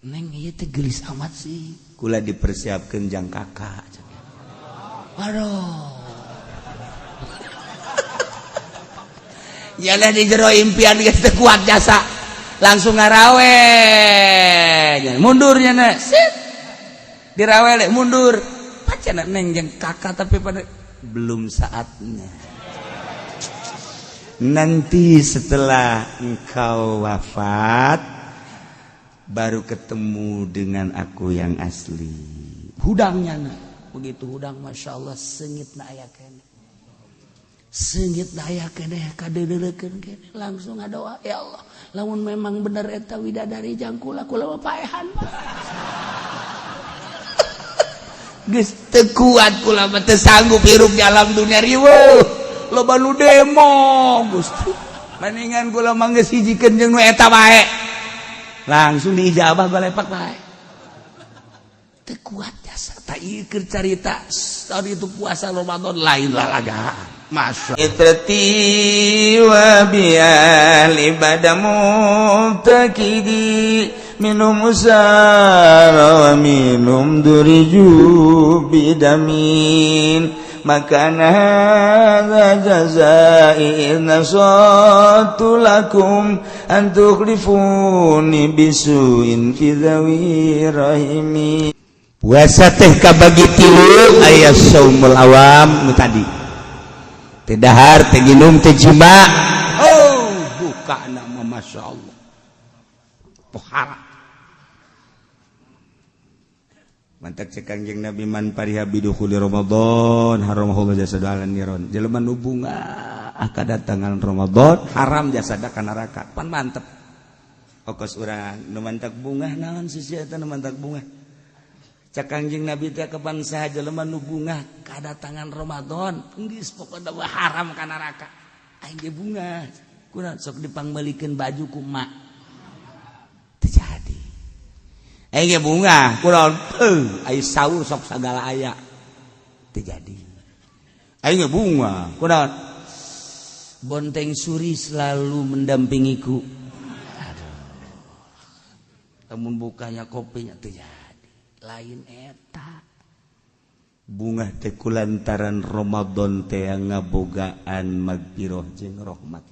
Neng ieu teh geulis amat sih. Kula dipersiapkeun jang kakak. Aduh. Yalah di jero impian geus teu kuat jasa. Langsung ngarawe. Mundur nya sit. Dirawele mundur. Pacana neng jeung kakak tapi pada belum saatnya. Nanti setelah engkau wafat baru ketemu dengan aku yang asli. Hudangnya nah. Begitu hudang Masya Allah sengit na aya kene. Sengit na aya kene kadeudeukeun kene langsung ngadoa ya Allah lamun memang bener eta widadari jang kula kula mah paehan. Geus teu kuat kula mah teu sanggup hirup di alam dunia riweuh. Loba nu demo Gusti. Mendingan kula mah geus hijikeun jeung nu eta bae. Langsung diijabah golepak bae. Teu kuat jasa tak ieu keur carita tadi itu puasa Ramadan lain lalagaan. Masya itrati wa bial ibadah mubtakidi minum usara wa minum duriju bidamin makana hadza jazai nasatu lakum an tukhlifuni bisuin fi dhawi rahimi. Puasa teh kabagi tilu aya saumul awam nu tadi teh dahar teh ginum teh jima. Oh buka nama Masya Allah pohara mantak cek Kangjeng Nabi man pariha bidukhuli Ramadan haramahullah jasadu ala niron. Jelema nu bunga kadatangan Ramadan haram jasada ka neraka. Pan mantep. Okos urang nu mantak bungah naon sih eta nu mantak bungah. Cek Kangjeng Nabi teh kapan saha jelema nu bungah kadatangan Ramadan geus pokona mah haram ka neraka. Aing ge bungah. Kunaon sok dipangmeulikeun baju ku emak. Teu jadi. Aing ge bungah kunaon heuh ai sahur sok sagala aya. Teu jadi. Aing ge bungah kunaon bonteng suri selalu mendampingiku. Aduh. Lamun bukanya kopinya teu jadi. Lain eta. Bungah teh kulantaran Ramadan teh ngabogaan magfirah jeung rahmat.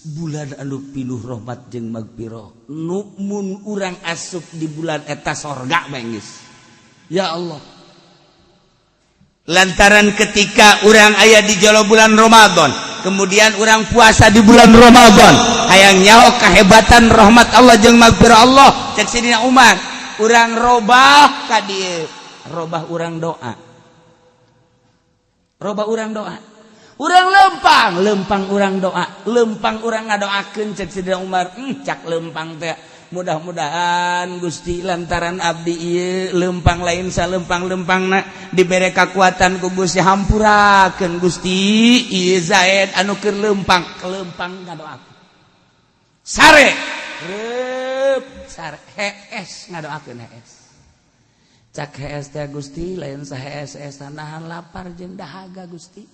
Bulan anu pinuh rahmat jeung magfirah. Nu mun urang asup di bulan eta sorga bengis. Ya Allah. Lantaran ketika urang aya di jero bulan Ramadan, kemudian urang puasa di bulan Ramadan, hayang nyaho kehebatan rahmat Allah jeung magfirah Allah. Cek Sidina Umar, urang robah ka dieu, robah urang doa. Robah urang doa. Urang lempang, lempang urang doa, lempang urang ngadoakeun cek Sidina Umar, cak lempang teh mudah-mudahan Gusti lantaran abdi ieu lempang lain salempang-lempangna dibere kakuatan ku Gusti hampurakeun Gusti ieu Zaid anu keur lempang, kelempang ngadoakeun. Sare reup sare hees ngadoakeun hees. Cak hees teh Gusti lain sahees-hees nahan lapar jeung dahaga Gusti.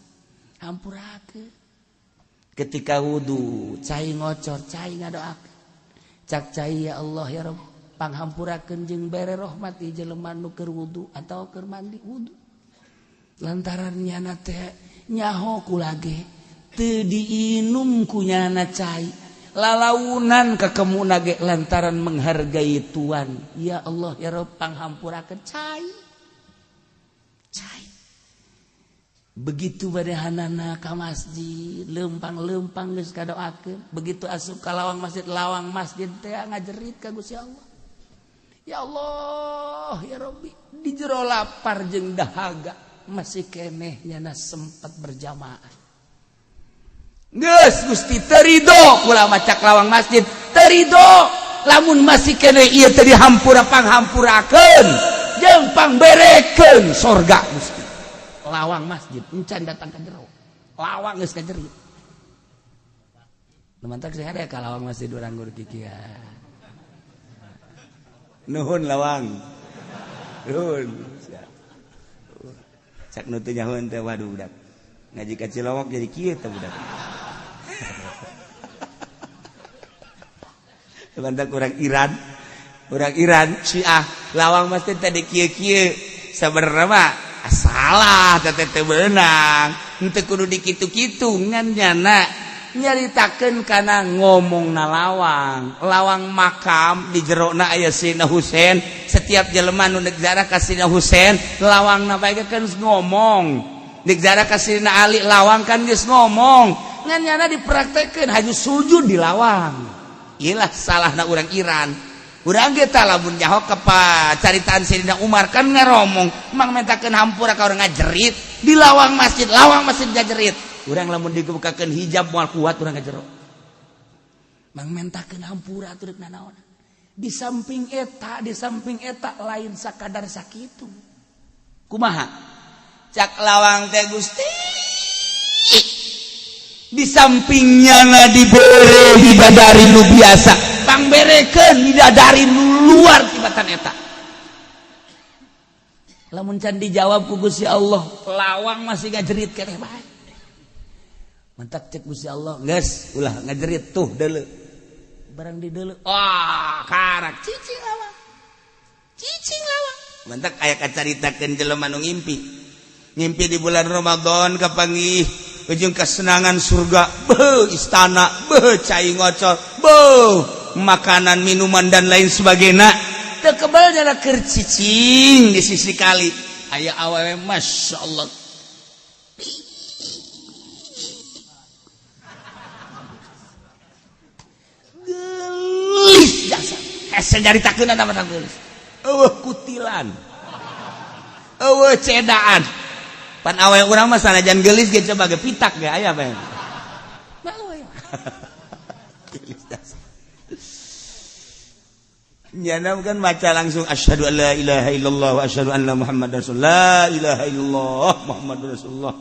Hampurakeun. Ketika wudu cai ngocor cai ngadoakeun. Cak cai ya Allah ya Rabb panghampurakeun jeung bere rahmat ieu jelema nu keur wudu atawa keur mandi wudu. Lantaran nyana teh nyaho kula ge teu diinum ku nyana cai. Lalaunan kakemuna ge lantaran menghargai tuan. Ya Allah ya Rabb panghampurakeun cai. Cai. Begitu badehanana ka masjid, lempang-lempang geus kadoakeun. Begitu asup ka lawang masjid teh ngajerit ka Gusti Allah. Ya Allah, ya Rabbi, di jero lapar jeung dahaga masih keneh nyana sempat berjamaah. Geus Gusti teu ridho kula macak lawang masjid, teu ridho lamun masih keneh ieu teh dihampura panghampurakeun jeung pangberekeun sorga Gusti. Lawang masjid encan datang ka jero. Lawang geus ka jero. Nu mantak sih ada ka lawang masjid urang gur kikian. Nuhun lawang. Nuhun. Cak nu teu nyahoeun teh waduh budak. Ngaji ka Cilowok jadi kieu teh budak. Mantap orang Iran, orang Iran Syiah lawang masjid tadi kieu-kieu sabenerna mah salah teh teu beunang, henteu kudu dikitu-kitu ngan nyana nyaritakeun kana ngomongna lawang. Lawang makam di jerona aya Sayyidina Husain, setiap jelema nu deuk ziarah ka Sayyidina Husain lawangna bae kan ngomong, deuk ziarah ka Sayyidina Ali lawang kan geus ngomong, ngan nyana dipraktekeun haju sujud di lawang. Iyalah salahna urang Iran. Urang ge tah lamun nyaho ka caritaan Sayyidina Umar kan ngaromong mang mentakeun hampura ka urang ngajerit di lawang masjid ngajerit. Urang lamun dibukakeun hijab moal kuat urang ka jero. Mang mentakeun hampura atuh deuk nanaon. Di samping eta lain sakadar sakitu. Kumaha? Cak lawang teh Gusti. Di sampingnya na dibere bidadari nu biasa, pangberekeun bidadari nu luar tibatan eta. Lamun can dijawab ku Gusti Allah, lawang masih ngajerit keneh bae. Mantak cek Gusti Allah, geus ulah ngajerit tuh deuleu. Barang di deuleu, wah karak cicing lawang. Cicing lawang. Mantak aya kacaritakeun jelema nu ngimpi. Ngimpi di bulan Ramadan kapanggih ujung kesenangan surga, beuh istana, beuh cai ngocor, beuh makanan, minuman dan lain sebagainya. Teu kebal nyana keur cicing di sisi kali. Aya awewe Masya Allah. Gelis jasa. Hese nyaritakeun nama gelis. Eueuh kutilan. Eueuh cedaan. Pan awewe urang mah sanajan gelis ge coba ge pitak ge aya bae. Malu aya. Gelis jasa. Nyana kan baca langsung asyhadu an la ilaha illallah wa asyhadu anna muhammadar rasulullah, la ilaha illallah muhammadur rasulullah.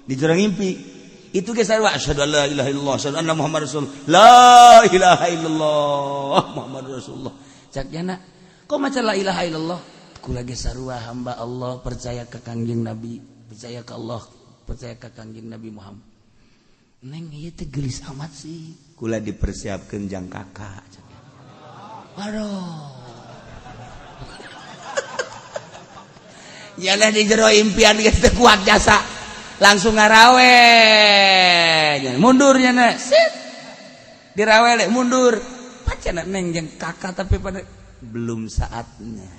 Di jero ngimpi itu ge sarua asyhadu an la ilaha illallah asyhadu anna muhammadar rasulullah, la ilaha illallah muhammadur rasulullah. Cak nyana kok maca la ilaha illallah? Kula ge sarua hamba Allah, percaya ka Kangjeng Nabi, percaya ka Allah, percaya ka Kangjeng Nabi Muhammad. Neng ieu teh geulis amat sih. Kula dipersiapkeun jang kakak. Aduh. Yalah di jero impian geus teu kuat jasa. Langsung ngarawe. Mundur nya sit. Dirawele mundur. Pacana neng jeung kakak tapi pada belum saatnya.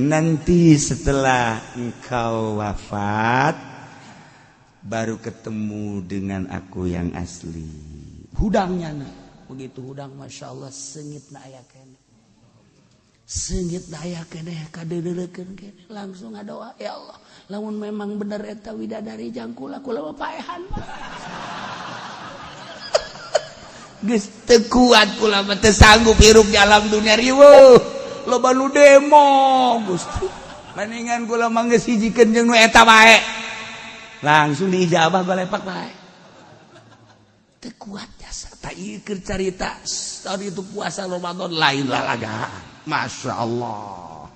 Nanti setelah engkau wafat baru ketemu dengan aku yang asli. Hudangnya na. Begitu hudang Masya Allah sengit na aya keneh. Sengit na aya keneh kadeuleukeun keneh. Langsung ngadoa ya Allah, lamun memang bener eta widadari jang kula, kula mah paehan. Geus teu kuat kula mah teu sanggup hirup di alam dunia riweuh. Loba nu demo Gusti. Mendingan kula mah geus hijikeun jeung nu eta bae. Langsung diijabah golepak bae. Teu kuat jasa. Tak ieu keur carita tadi itu puasa Ramadan lain lalagaan. Masya Allah.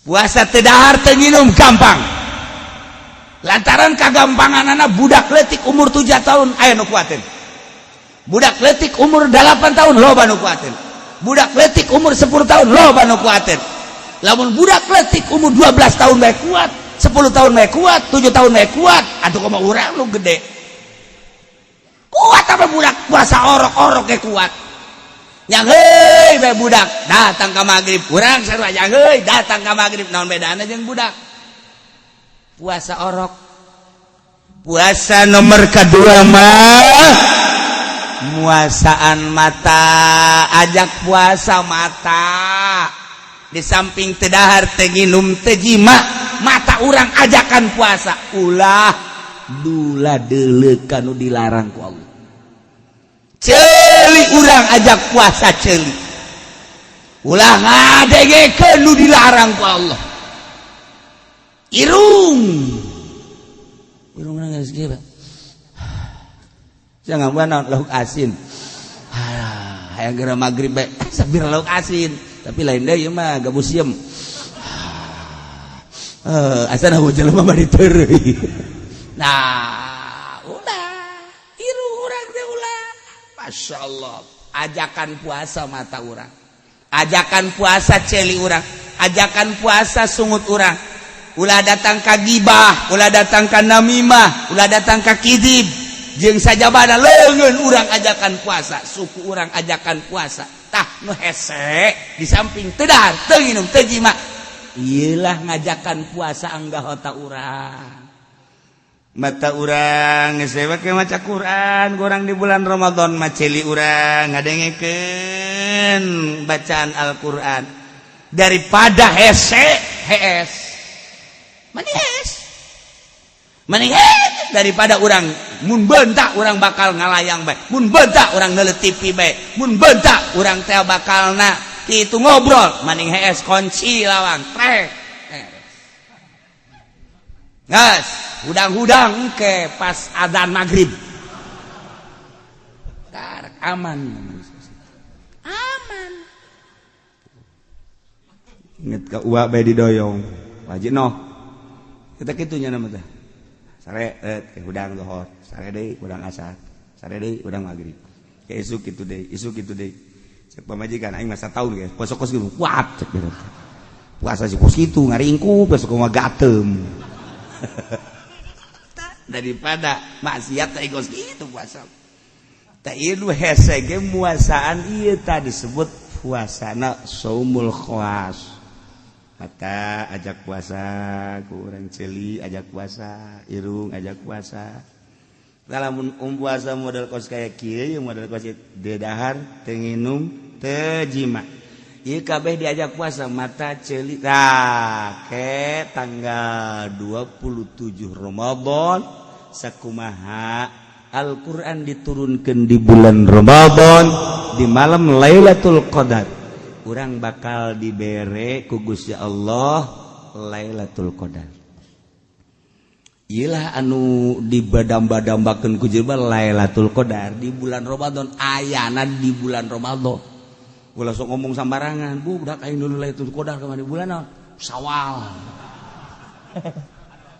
Puasa teu dahar teu nginum gampang. Lantaran kagampanganana budak leutik umur 7 tahun aya nu kuateun. Budak leutik umur 8 tahun loba nu kuateun. Budak leutik umur 10 tahun loba nu kuateun. Lamun budak leutik umur 12 tahun bae kuat, 10 tahun bae kuat, 7 tahun bae kuat, atuh kumaha urang nu gede. Kuat apa budak puasa orok-orok ge kuat. Yang heuy bae budak datang ka magrib, urang sarua yang heuy datang ka magrib, naon bedana jeung budak? Puasa orok. Puasa nomor kedua mah muasaan mata, ajak puasa mata. Di samping teu dahar teu nginum teu jima, mata urang ajakan puasa. Ulah dula deuleuh kanu dilarang ku Allah. Ceuli urang ajak puasa ceuli. Ulah ngadengekeun nu dilarang ku Allah. Irung. Irungna geus kieu, Pak. Jangan naon lauk asin. Ah, hayang geura magrib bae sabir lauk asin, tapi lain deui ieu mah gabus sieum. Asana jelema mah diteureuy. Nah, ulah irung urang teh ulah. Masya Allah, ajakan puasa mata urang, ajakan puasa celi urang, ajakan puasa sungut urang. Ulah datang ka gibah, ulah datang ka namimah, ulah datang ka kidib jeung sajabana. Leungeun urang ajakan puasa, suku urang ajakan puasa. Tah, nu hese di samping teu dahar, teu nginum, teu jima, iyalah ngajakan puasa anggota urang, mata urang geus make maca Quran. Kurang di bulan Ramadan mah celi urang ngadengekeun bacaan Al-Qur'an daripada hese. Hees, manis manis daripada urang mun bentak urang bakal ngalayang bae, mun bentak urang neuleut TV bae, mun bentak urang teh bakalna itu ngobrol. Maning hees, kunci lawang trek. Gas, hudang-hudang ke pas adzan maghrib. Tarak aman. Aman. Inget ka uak bae didoyong. Wajib noh. Kita kitunya nama teh. Sare hudang lohor, sare deui hudang asar, sare deui hudang maghrib. Ke isuk kitu deui, isuk kitu deui. Cek pamajikan aing masa tahun ge, puasa kos gitu kuat cek gitu. Puasa sih kos kitu ngaringku, besok mah gatem. Daripada maksiat teh kos kitu puasa. Tah, ieu nu hese ge muasaan ieu tah disebut puasana saumul khawas. Mata ajak puasa ku urang, ceuli ajak puasa, irung ajak puasa. Lamun puasa model kos kayak kieu, model kos teu dahar, teu nginum, teu jima, ieu kabeh diajak puasa mata ceuli. Tah, ke tanggal 27 Ramadan sakumaha Al-Qur'an diturunkan di bulan Ramadan di malam Lailatul Qadar, urang bakal dibere ku Gusti Allah Lailatul Qadar. Iyalah anu dibadamba-dambakeun ku jelema Lailatul Qadar di bulan Ramadan, ayana di bulan Ramadan. Ulah sok ngomong sambarangan, bu, budak aing dulu Lailatul Qadar kemana bulan naon? Sawal.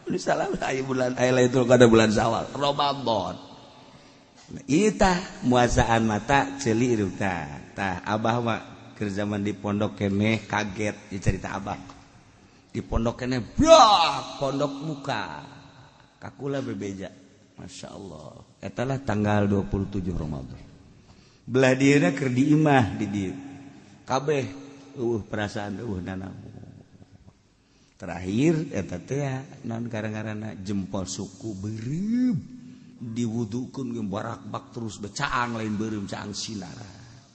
Ini salah, aya bulan aya Lailatul Qadar bulan Sawal, Ramadan. Ieu tah muasaan mata ceuli irung tah. Tah, abah mah keur zaman di pondok keneh kaget dicerita abah. Di pondok keneh brak pondok muka. Kakula bebeja. Masya Allah. Eta lah tanggal 27 Ramadan. Belah dieuna keur di imah di dieu. Kabeh eueuh perasaan, eueuh nanaon. Terakhir eta teh naon gara-garana jempol suku beureum, diwudukeun ge barakbak terus becaang, lain beureum, caang sinara.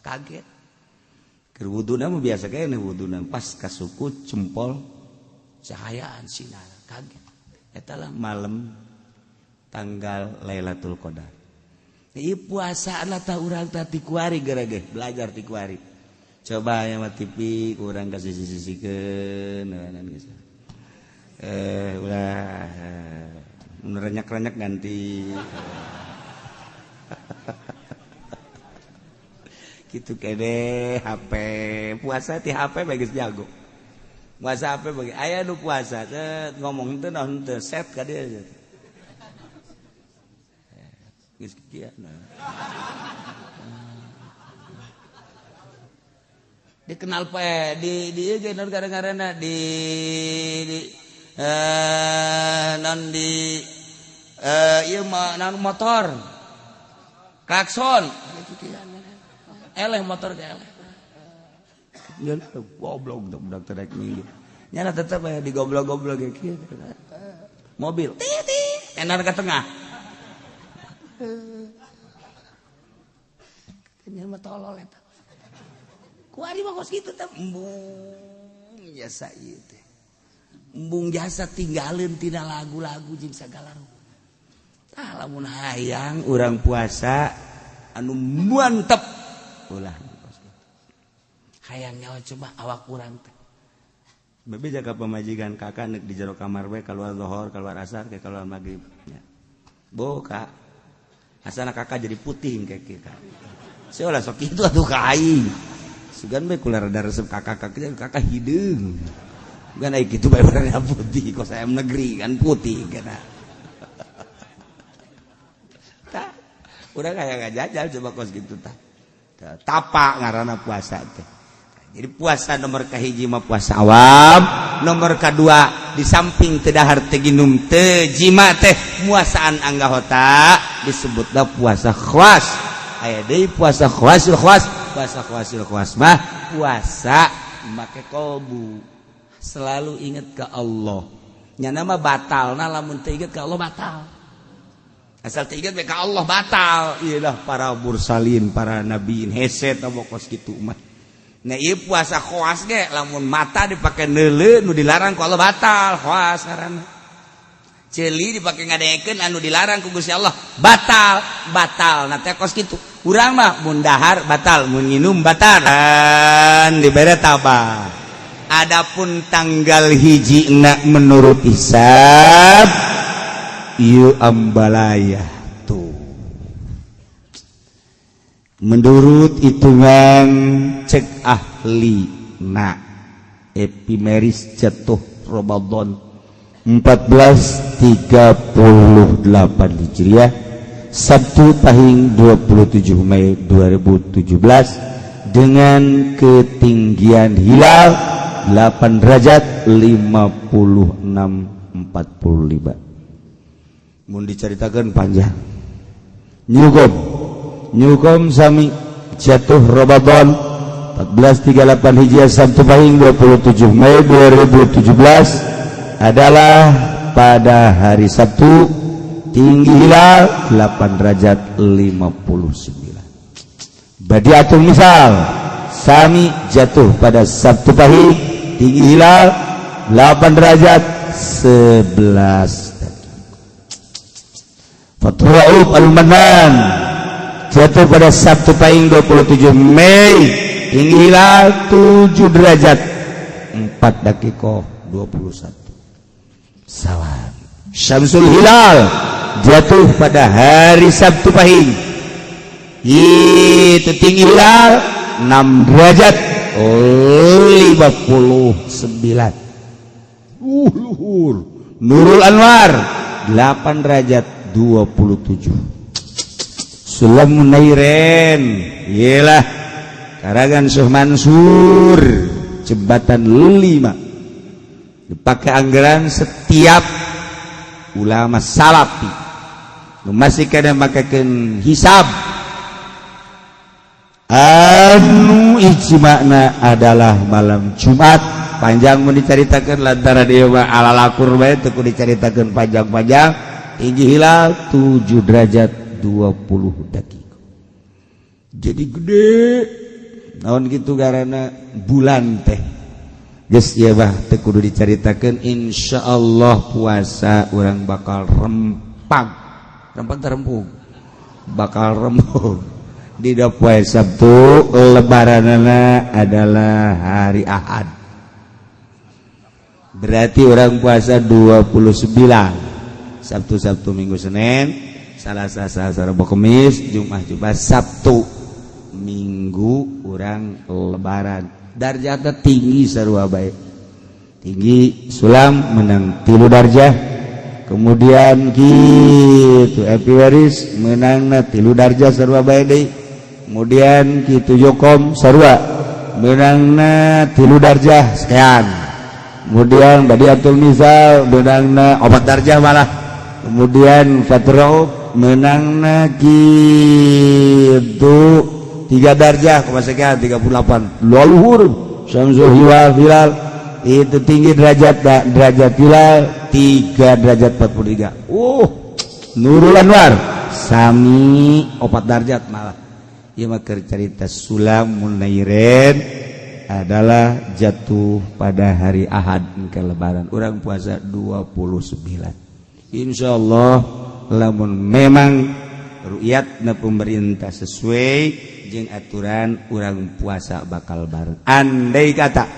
Kaget. Keur wuduna mah biasa kene wuduna, pas ka suku jempol cahayaan sinara, kaget. Eta lah malam tanggal Lailatul Qadar. Ieu puasa lah tah urang tah ti kuari gara ge belajar ti kuari. Coba ya mah TV kurang kasih sisi-sisikeun geus. Ulah mun renyak-renyak ganti. Gitu kene HP puasa ti HP bae geus jago. Puasa HP bagi aya nu puasa teh ngomong teu naon teu set ka dieu. Geus kieu nah. Dikenal pe di ieu ge non gara-garana di non di ieu mah non motor klakson eleh, motor ge eleh. Goblok budak teh rek minggir. Nyana tetep aya digoblok-goblok ge kieu. Mobil titit enar ke tengah. Nya mah tolol eta. Kuari mah kos kitu teh embung jasa ieu teh. Embung jasa tinggalin tina lagu-lagu jeung sagala rupa. Tah, lamun hayang urang puasa anu mantep ulah kos kitu. Hayang nyawa coba awak urang teh. Bebe jaga pamajikan kakak nek di jero kamar we, keluar lohor, keluar asar, kayak keluar maghrib. Ya. Bo kak, asana kakak jadi putih kayak kita. Saya ulah sok itu atuh ka aing. Sugan bae kula rada resep kakak kakak kakak hideung. Bukan ai kitu bae warna putih, kok saya negeri kan putih kana. Tah, Urang aya ngajajal coba kos kitu tah. Tapa ngaranna puasa teh. Jadi puasa nomor kahiji mah puasa awam, nomor kedua di samping teu dahar, teu ginum, teu jima teh muasaan anggota disebutna puasa khawas. Aya deui puasa khawasil khawas. Puasa khawasil khawas mah puasa make kolbu, selalu ingat ke Allah. Nyana mah batal, nah lamun teu inget ke Allah batal. Asal teu inget ke Allah batal. Iyalah para mursalin, para nabiin hese tah kos kitu mah. Nah, ieu puasa khawas ge lamun mata dipake neuleu nu dilarang ku Allah batal, khawas ngaranna. Ceuli dipake ngadengekeun anu dilarang ku Gusti Allah batal, batal. Nah teh kos kitu. Urang mah mun dahar batal, mun nginum batal. Dan dibere tabah. Adapun tanggal hiji na menurut hisab ieu ambalaya tuh. Menurut hitungan cek ahli na epimeris jatuh Ramadan 1438 Hijriah, Sabtu Pahing 27 Mei 2017 dengan ketinggian hilal 8 derajat 56 45. Mun diceritakan panjang. Nyugom Nyukom sami jatuh Ramadan 1438 Hijriah, Sabtu Pahing 27 Mei 2017 adalah pada hari Sabtu, tinggi hilal 8 derajat 59. Badiatul misal sami jatuh pada Sabtu Pahing, tinggi hilal 8 derajat 11. Fathur Rauf Al-Manan jatuh pada Sabtu Pahing 27 Mei, tinggi hilal 7 derajat 4 dakiko 21. Salam Syamsul Hilal jatuh pada hari Sabtu Pahing itu tinggi hilal 6 derajat 59. Luhur. Nurul Anwar 8 derajat 27. Sulam Munairen iyalah karangan Syekh Mansur jembatan 5 dipakai anggaran setiap ulama salafi masih kadang makakeun hisab anu ijma'na adalah malam Jumat. Panjang mau diceritakan lantaran dia mah ala lakur bae teu kudu diceritakeun panjang-panjang. Tinggi hilal 7 derajat 20 detik, jadi gede naon gitu karena bulan teh geus ieu bah teu kudu dicaritakeun. Insyaallah puasa urang bakal rempag rempag terempung bakal rembug di poe Sabtu. Lebaranana adalah hari Ahad, berarti orang puasa 29, Sabtu, Sabtu, Minggu, Senin, Salasa, Selasa, Rabu, Kamis, Jumat, Jumat, Sabtu, Minggu orang Lebaran. Darjatnya tinggi sarua baik, tinggi sulam menang 3 darjah, kemudian gitu epiweris menang 3 darjah sarua baik deui, kemudian gitu Jokom sarua menangna 3 darjah sekian, kemudian Badiatul Misal menangna 4 darjah malah, kemudian Fatrau menangna gitu 3 darjah koma sekian 38. Luhur Syamsul Hilal Hilal itu tinggi derajat derajat hilal 3 derajat 43. Nurul Anwar sami 4 derajat malah. Ieu mah keur carita Sulam Munairen adalah jatuh pada hari Ahad ke Lebaran orang puasa 29. Insyaallah lamun memang rukyatna pemerintah sesuai jeung aturan, urang puasa bakal bareng. Andai kata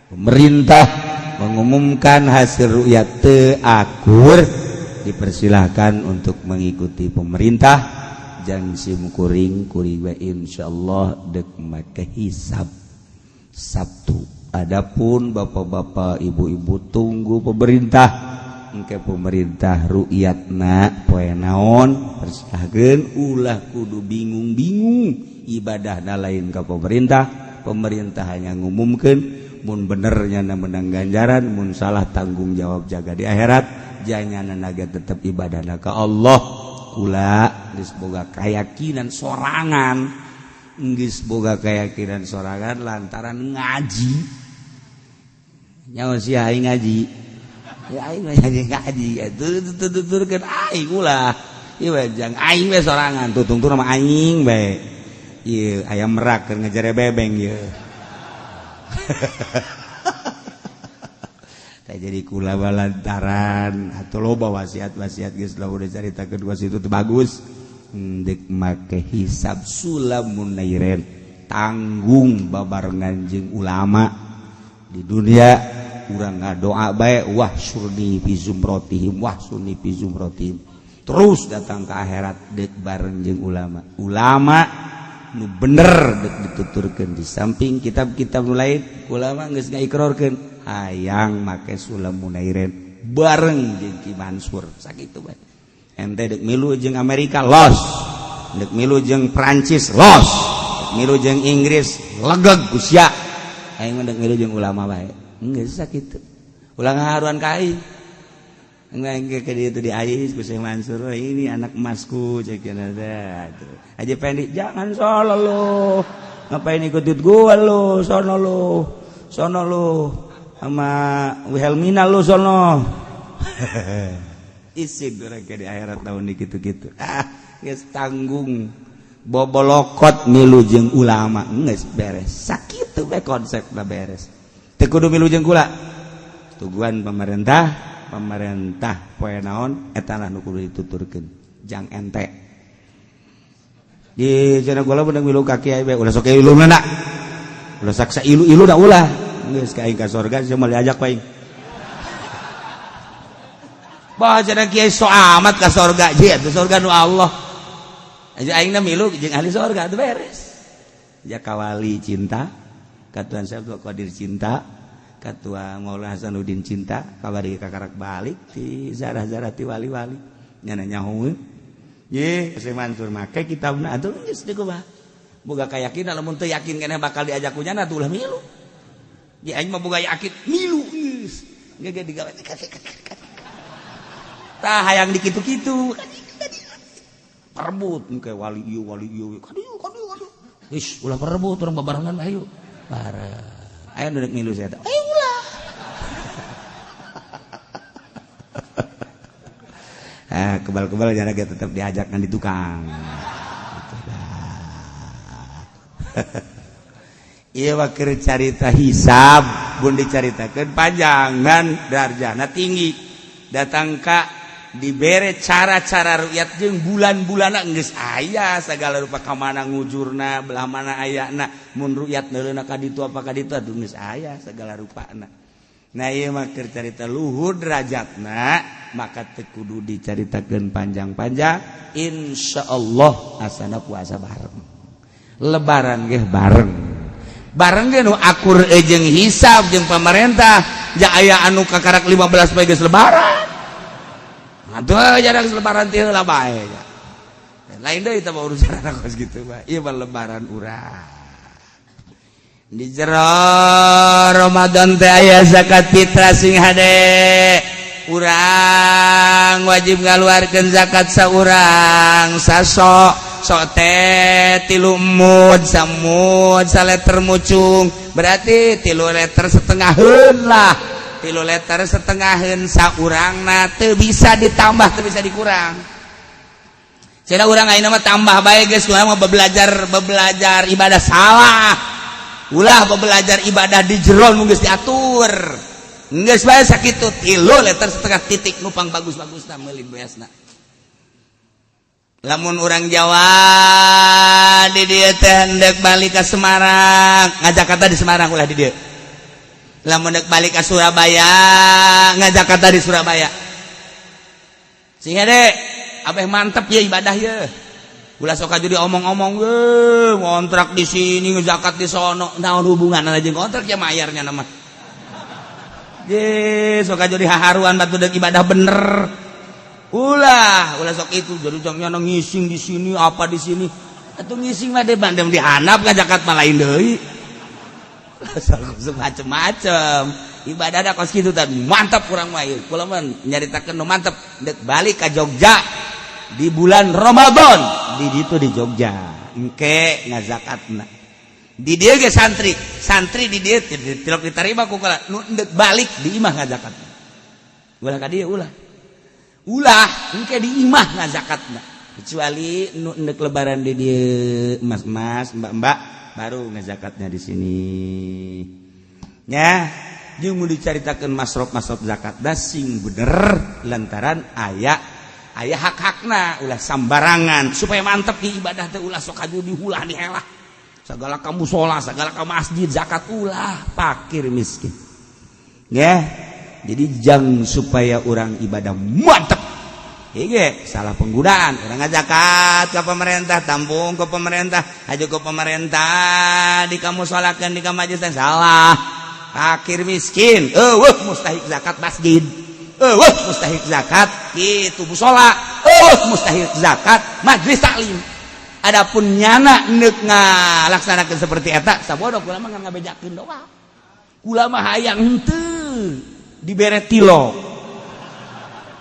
pemerintah mengumumkan hasil rukyat teu akur, dipersilahkan untuk mengikuti pemerintah. Jangan sim kuring kuring we insyaallah dek make hisab Sabtu. Adapun bapak-bapak, ibu-ibu, tunggu pemerintah. Engke pemerintah rukyatna poe naon persahkeun, ulah kudu bingung-bingung ibadahna lain ka pemerintah. Pemerintah hanya ngumumkeun, mun benernya na menang ganjaran, mun salah tanggung jawab jaga di akhirat. Janyana naga tetep ibadahna ka Allah. Kula geus boga keyakinan sorangan, geus boga keyakinan sorangan lantaran ngaji. Nyawa si aing ngaji ya, aing ngaji ngaji itu tuturkeun aing, ulah ieu jang aing we sorangan tutungtur sama aing bae. Ieu ayam merak keur ngejere bebeng ieu. Tah jadi kula lantaran atau loba wasiat-wasiat geus lah udah carita kedua situ teu bagus. Ndek make hisab sulamun nairen tanggung babarengan jeung ulama di dunia. Urang ngadoa bae, wah surni fi zumrotihim, wah surni fi zumrotihim, terus datang ke akhirat dek bareng jeung ulama. Ulama nu bener dek dituturkeun di samping kitab-kitab nu lain, ulama geus ngaikrarkeun hayang make sulam munairen bareng jeung Ki Mansur. Sakitu bae. Ente dek milu jeung Amerika los, dek milu jeung Prancis los, dek milu jeung Inggris legeg usia, aing mah dek milu jeung ulama bae. Geus sakitu, ulah ngaharuan ka aing. Enggak ke dia itu di ais ku Syekh Mansur, ini anak emasku cek ada aja. Pendi jangan solo lo, ngapain ikut gua lo, sono lo, sono lo sama Wilhelmina lo sono. Isi mereka di akhirat tahun ini gitu-gitu. Ah geus tanggung bobolokot milu jeung ulama geus beres. Sakitu bae konsepna beres. Teu kudu milu jeung kula tuguan pemerintah. Pemerintah poe naon eta lah nu kudu dituturkeun jang ente di cenah gula beunang milu ka kiai bae. Ulah sok ilu na, ulah saksa ilu-ilu da, ulah geus ka aing ka sorga sia moal diajak paing. Bah cenah kiai so amat ka sorga je atuh, sorga nu Allah aja, aing na milu jeung ahli sorga atuh beres. Ja kawali cinta ka Tuhan Syekh Abdul Qadir, cinta Ketua Maulana Hasanuddin, cinta kabari kakarak balik ti zarah-zarah ti wali-wali nyana nyaho ye Syekh Mansur make kitabna atuh geus dikumaha boga kayakinan. Lamun teu yakin keneh bakal diajak ku nyana atuh ulah milu. Ye aing mah boga yakin milu geus ge digawe tah hayang dikitu-kitu perebut ke wali ieu, wali ieu kadieu kadieu kadieu. Geus ulah perebut, urang babarengan ayo bareng. Ayo duduk milu saya ayo ulah. Ah, kebal-kebal jarak tetap diajak kan di tukang. Iya wakil carita hisab bun dicaritakeun panjangan darjana tinggi datang ka dibere cara-cara rukyat jeung bulan-bulanna geus aya segala rupa, ka mana ngujurna, belah mana ayana, mun rukyat neuleuna ka ditu apa ka ditu atuh geus aya segala rupana. Nah ieu mah keur carita luhur derajatna, maka teu kudu dicaritakeun panjang-panjang. Insyaallah asana puasa bareng, lebaran ge bareng bareng ge nu akur jeung hisab jeung pemerintah. Ja aya anu kakarak 15 poe geus lebaran. Aduh, jarang lebaran teh heula bae. Lain deui teh urusan kos kitu bae. Ieu mah lebaran urang. Di jero Ramadan teh aya zakat fitrah sing hade. Urang wajib ngaluarkeun zakat saurang sasok sok teh 3 mud, samud saleter mucung, berarti 3 liter setengaheun lah, 3 liter setengaheun saurangna, teu bisa ditambah, teu bisa dikurang. Cenah urang ayeuna mah tambah bae geus, urang mah bebelajar bebelajar ibadah salah. Ulah bebelajar ibadah di jero nu geus diatur. Geus bae sakitu 3 liter setengah titik nupang bagus-bagusna meuli beasna. Lamun urang Jawa di dieu teh hendak balik ke Semarang, ngajakata di Semarang, ulah di dieu. Lamun dek balik ke Surabaya, ngajakata di Surabaya. Sing hade abeh mantep ya ibadah ya. Ulah sok jadi omong-omong ge ngontrak di sini, ngezakat di sono, naon hubunganna jeung kontrak ya mayarnya nama. Je sok aja dihaharuan batu deuk ibadah bener. Ulah, ulah sok itu jadi jangan ngising di sini apa di sini. Atuh ngising mah de bandem di handap ngazakat mah lain deui. Sok macem-macem. Ibadah da kos kitu teh mantap kurang mah ieu. Kula mah nyaritakeun nu mantep deuk balik ka Jogja di bulan Ramadan di ditu di Jogja. Engke ngazakatna. Di dieu ge santri, santri di dieu tilok diterima ku kula nu deuk balik di imah ngazakatna. Ulah ka dieu ulah. Ulah engke di imah ngazakatna. Kecuali nu endek lebaran di dieu mas-mas, mbak-mbak baru ngazakatnya di sini. Ya, jeung mun dicaritakeun masrof-masrof zakat da sing bener lantaran aya aya hak-hakna ulah sambarangan supaya mantep di ibadah teh ulah sok aju dihulah dihelah. Segala ka musola, segala ka masjid zakat ulah fakir miskin. Ya. Jadi jang supaya orang ibadah mantep. Ige, salah penggunaan orang ngazakat ke pemerintah, tampung ke pemerintah, aju ke pemerintah, di kamu sholatkan di kamu majlis salah. Fakir miskin, eueuh mustahik zakat masjid. Eueuh mustahik zakat kitu musola, eueuh mustahik zakat majlis taklim. Adapun nyana neuk ngalaksanakeun seperti eta, sabodo kula mah ngabejakeun doa. Kula mah hayang henteu dibere tilo.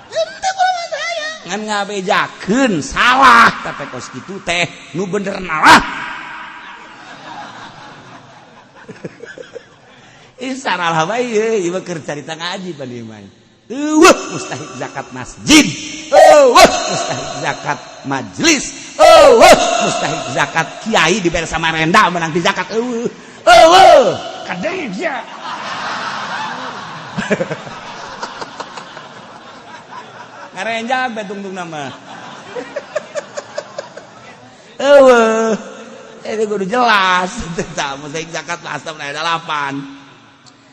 Henteu kula mah hayang ngan ngabejakeun salah tapi kos kitu teh nu bener nalah. Ih salah bae ieu mah keur carita ngaji pan ieu mah. Eueuh mustahik zakat masjid. Eueuh mustahik zakat majlis. Eueuh mustahik zakat kiai dibere Samarinda menang di zakat eueuh. Eueuh kadeng sia. Ngarenjak bae tungtung nama. Eueuh. Ini kudu jelas. Tah mustahik zakat asam aya 8.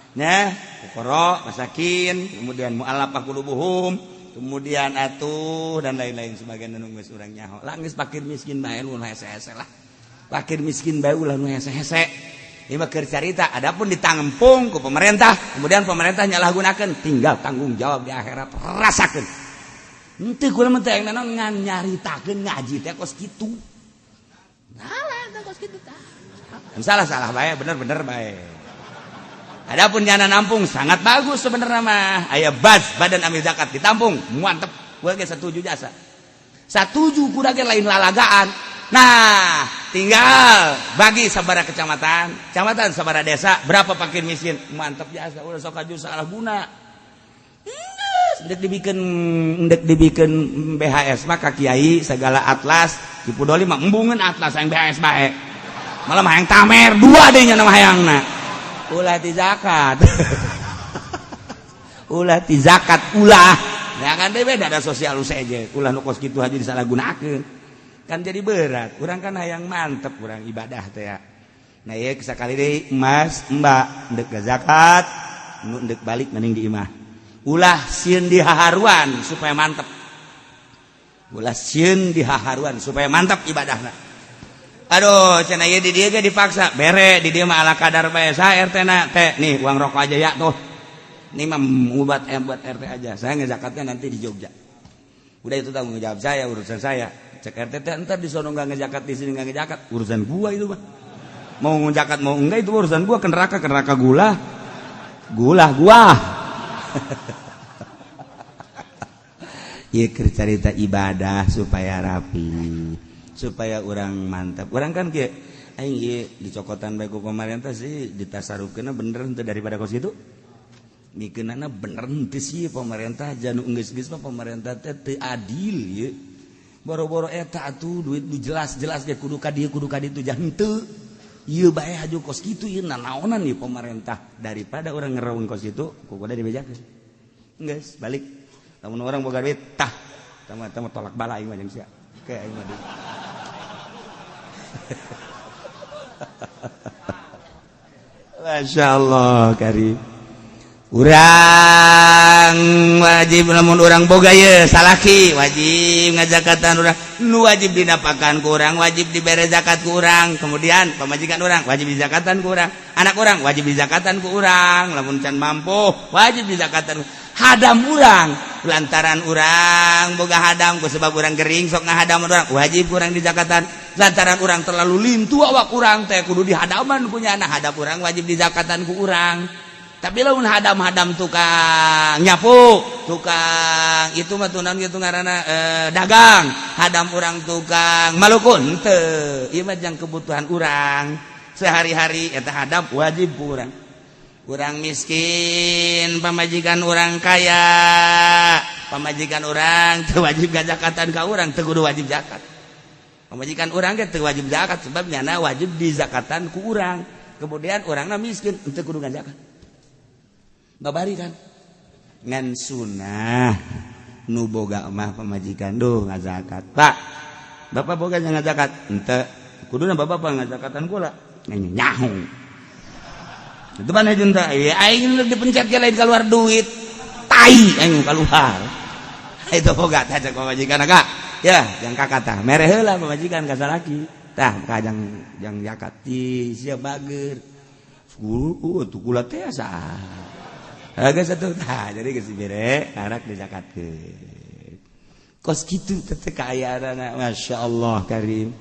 Nah, fuqara, masakin, kemudian mu'allafah qulubuhum, kemudian atuh dan lain-lain sebagian nu geus urang nyaho. Lah geus fakir miskin bae nu hese-hese lah. Fakir miskin bae ulah nu hese-hese. Ieu mah keur carita, adapun ditampung ku pemerintah, kemudian pemerintah nyalahgunakeun, tinggal tanggung jawab di akhirat rasakeun. Henteu kula mah teh naon ngan nyaritakeun ngaji teh kos kitu. Salah teh kos kitu tah. Salah-salah bae, bener-bener bae. Adapun nyana nampung sangat bagus sebenarnya mah. Aya baz badan amil zakat ditampung, mantep. Gua ge setuju jasa. Satuju kuda ge lain lalagaan. Nah, tinggal bagi sabara kecamatan, kecamatan sabara desa, berapa fakir miskin, mantep jasa. Udah sok aju salah guna. Ndek dibikin BHS mah ka kiai segala atlas, Ki Pudoli mah embungeun atlas yang BHS bae. Malah mah hayang tamer dua deui nya mah hayangna. Ulah ti zakat. Ulah ti zakat ulah. Ya kan deh beda ada sosial saja. Ulah nu kos kitu aja disalahgunakeun. Kan jadi berat. Urang kan hayang mantep urang ibadah teh ya. Nah ieu sakali deui mas, mbak ndek zakat, nu ndek balik mending di imah. Ulah sieun dihaharuan supaya mantep. Ulah sieun dihaharuan supaya mantap ibadahna. Aduh, cenah ieu di dieu ge dipaksa. Bere di dieu mah ala kadar bae sa RT na teh nih uang rokok aja ya tuh. Ini mah buat buat RT aja. Saya ngezakatnya nanti di Jogja. Udah itu tanggung jawab saya, urusan saya. Cek RT teh entar di sono enggak ngezakat, di sini enggak ngezakat, urusan gua itu mah. Mau ngezakat mau enggak itu urusan gua, ke neraka gula. Gula gua. Ieu keur carita ibadah supaya rapi, supaya orang mantap. Orang kan kieu aing ieu dicokotan bae ku pemerintah sih ditasarufkeunna bener henteu daripada kos kitu. Mikeunana bener henteu sih pemerintah janu geus-geus mah pemerintah teh teu adil ieu. Boro-boro eta atuh duit nu jelas-jelas ge kudu ka dieu kudu ka ditu jah henteu. Ieu bae haju kos kitu ieu nanaonan ieu pemerintah daripada orang ngerawung kos kitu ku kudu dibejakeun. Geus balik. Lamun orang boga duit tah tama tolak bala aing mah jeung sia. Kayak aing mah. Masya Allah karim. Urang wajib lamun urang boga ye salaki wajib ngajakatan urang nu wajib dinapakan ku urang wajib dibere zakat ku urang kemudian pamajikan urang wajib dizakatan ku urang Anak urang wajib dizakatan ku urang, lamun can mampu wajib dizakatan. Hadam urang, lantaran urang boga hadam ku sebab urang gering sok ngahadam urang, wajib urang dizakatan. Lantaran urang terlalu lintu awak urang teh kudu dihadaman punya anak, hadam urang wajib dizakatan ku urang. Tapi lamun hadam-hadam tukang nyapu, tukang itu mah tuh naon gitu ngaranna, dagang, hadam urang tukang malukun teu, ieu mah jang kebutuhan urang sehari-hari, eta hadam wajib ku urang. Urang miskin, pamajikan urang kaya, pamajikan urang teu wajib gazakatan ka urang, teu kudu wajib zakat. Pamajikan urang ge teu wajib zakat sebab nyana wajib dizakatan ku urang. Kemudian urangna miskin, teu kudu ngazakat. Babari kan ngan sunah nu boga mah pamajikan duh ngazakat. Pak, bapak boga ngazakat henteu? Kuduna bapak apa ngazakatan kula nyaho itu mana junta ya, aing dipencet ge lain keluar duit, tai aing keluar itu. Boga tah cek pamajikan agak ya jang kakata mere heula pamajikan ka salaki tah ka jang jang zakat ti sia bager guru tuh kula teh asa. Geus atuh tah, jadi geus dibere anak dizakatkeun. Kos kitu teh kaayaan, Masya Allah karim.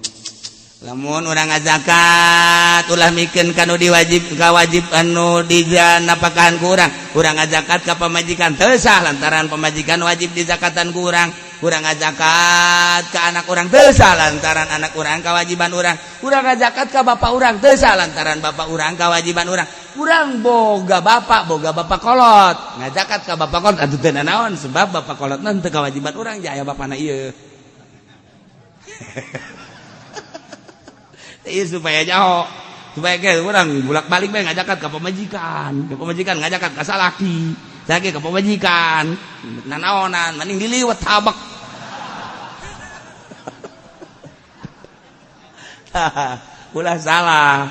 Lamun urang ngazakat ulah mikeun kanu diwajib kawajib anu dijanapakahan ku urang. Urang ngazakat ka pamajikan teu sah lantaran pamajikan wajib dizakatan ku urang. Urang ngazakat ka anak urang teu sah lantaran anak urang kewajiban urang. Urang ngazakat ka bapak urang teu sah lantaran bapak urang kewajiban urang. Urang boga bapak kolot, ngazakat ka bapak kolot atuh teu nanaon sebab bapak kolot mah teu kewajiban urang, jaya bapana ieu. Iya, supaya jauh, supaya kayak urang bolak-balik bae ngajakat ke pamajikan ngajakat ka salaki, salaki ke pamajikan, nanaonan mending diliwat tabak. Ulah salah.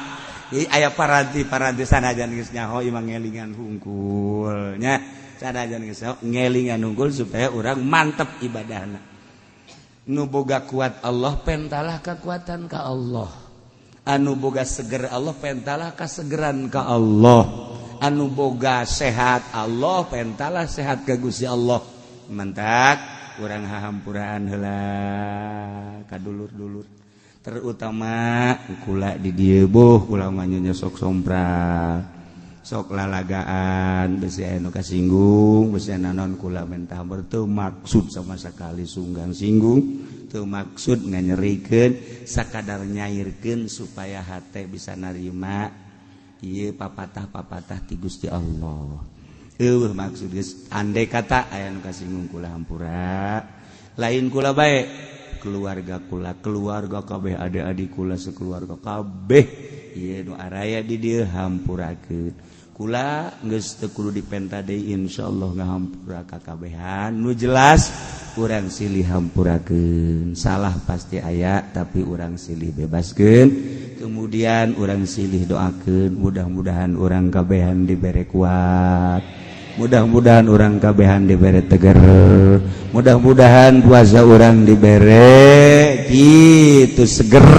Jadi aya paranti-paranti sanajan geus nyaho imang ngelingan hungkul nya, sanajan geus nyaho ngelingan hungkul supaya urang mantep ibadahna. Nu boga kuat Allah, pentalah kekuatan ka Allah. Anu boga seger Allah, pentalah kasegeran ka Allah. Anu boga sehat Allah, pentalah sehat ka Gusti Allah. Mantak urang hahampuraan heula ka dulur-dulur, terutama kula di dieu boh kula mah nya sok sompral, sok lalagaan, besi aya nu kasinggung, besi naon, kula mentah teu maksud sama sekali sunggang singgung, teu maksud nganyerikeun, sakadar nyairkeun supaya hate bisa narima ieu papatah-papatah ti Gusti Allah. Eueuh maksud geus, andai kata aya nu kasinggung kula hampura. Lain kula bae, keluarga kula, keluarga kabeh, adik-adik kula sekeluarga kabeh ieu nu araya di dieu hampurakeun. Kula geus teu kudu dipenta deui, insyaallah ngahampura ka kabehan. Nu jelas urang silih hampurakeun, salah pasti aya tapi urang silih bebaskeun, kemudian urang silih doakeun, mudah-mudahan urang kabehan dibere kuat, mudah-mudahan urang kabehan dibere teger, mudah-mudahan puasa urang dibere gitu seger,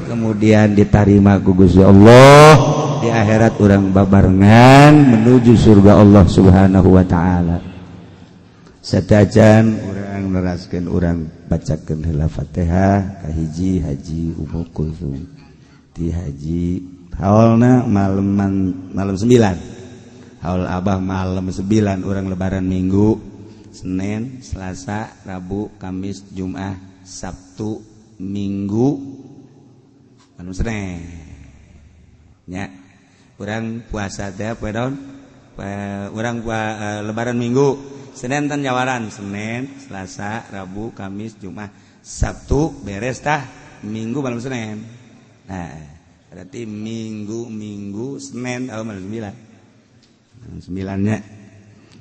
kemudian diterima ku Gusti Allah, di akhirat urang babarengan menuju surga Allah Subhanahu wa taala. Satajan urang neraskeun, urang bacakeun heula Fatihah ka hiji Haji Ummu Kulsum ti haji haulna malaman malam 9, haul Abah malam 9. Urang lebaran Minggu, Senin, Selasa, Rabu, Kamis, Jumat, Sabtu, Minggu, malam Senin nya. Urang puasa teh poe naon? Urang lebaran Minggu, Senin tan nyawaran, Senin, Selasa, Rabu, Kamis, Jumat, Sabtu, beres tah Minggu malam Senin. Nah, berarti Minggu, Minggu, Senin, oh, malam 9, sembilannya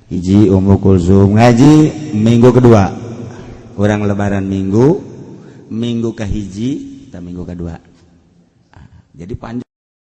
hiji Ummu Kulsum ngaji minggu kedua. Urang lebaran Minggu, minggu ke hiji dan minggu kedua. Ah, jadi panjang.